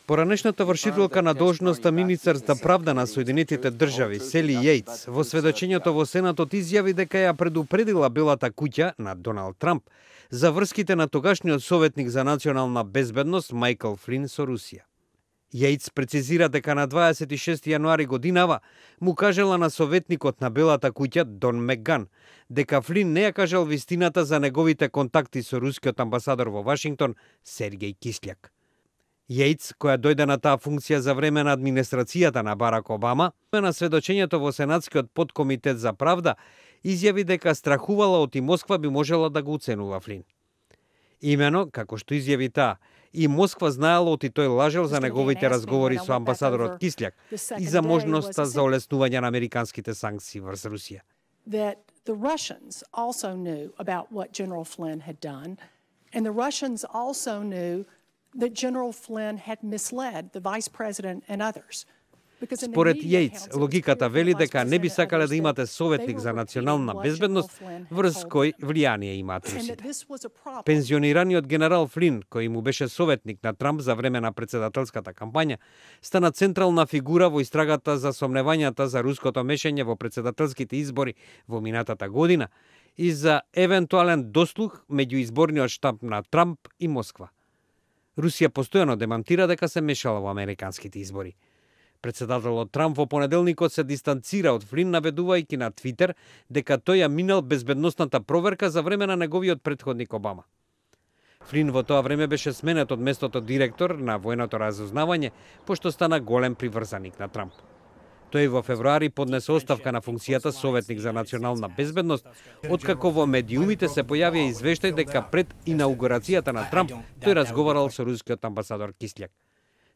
Поранешната вршителка на должноста министер за правда на Соединетите држави Сели Јејц во сведочењето во Сенатот изјави дека ја предупредила Белата куќа на Доналд Трамп за врските на тогашниот советник за национална безбедност Майкл Флин со Русија. Јејц прецизира дека на 26 јануари годинава му кажела на советникот на Белата куќа Дон Меган дека Флин не ја кажал вистината за неговите контакти со рускиот амбасадор во Вашингтон Сергеј Кисљак. Јејц, која дојде на таа функција за време на администрацијата на Барак Обама, на сведочењето во Сенатскиот подкомитет за правда, изјави дека страхувала од и Москва би можела да го уценува Флин. Имено, како што изјави таа, и Москва знаела оти тој лажел за неговите разговори со амбасадорот Кисљак и за можноста за олеснување на американските санкции врз Русија. That the Russians also knew about what General Flynn had done, and the Russians also knew that General Flynn had misled the vice president and others. Според Јејц, логиката вели дека не би сакале да имате советник за национална безбедност врз кој влијание имаат русите. Пензионираниот генерал Флин, кој му беше советник на Трамп за време на председателската кампања, стана централна фигура во истрагата за сомневањата за руското мешање во председателските избори во минатата година и за евентуален дослух меѓу изборниот штаб на Трамп и Москва. Русија постојано демантира дека се мешала во американските избори. Председателот Трамп во понеделникот се дистанцира од Флин, наведувајќи на Твитер дека тој ја минал безбедносната проверка за време на неговиот претходник Обама. Флин во тоа време беше сменет од местото директор на военото разузнавање, пошто стана голем приврзаник на Трамп. Тој во февруари поднесе оставка на функцијата советник за национална безбедност, откако во медиумите се појавија извештај дека пред инаугурацијата на Трамп тој разговарал со рускиот амбасадор Кисљак.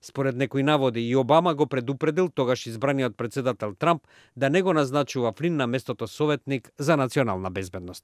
Според некои наводи и Обама го предупредил тогаш избраниот председател Трамп да не го назначува Флин на местото советник за национална безбедност.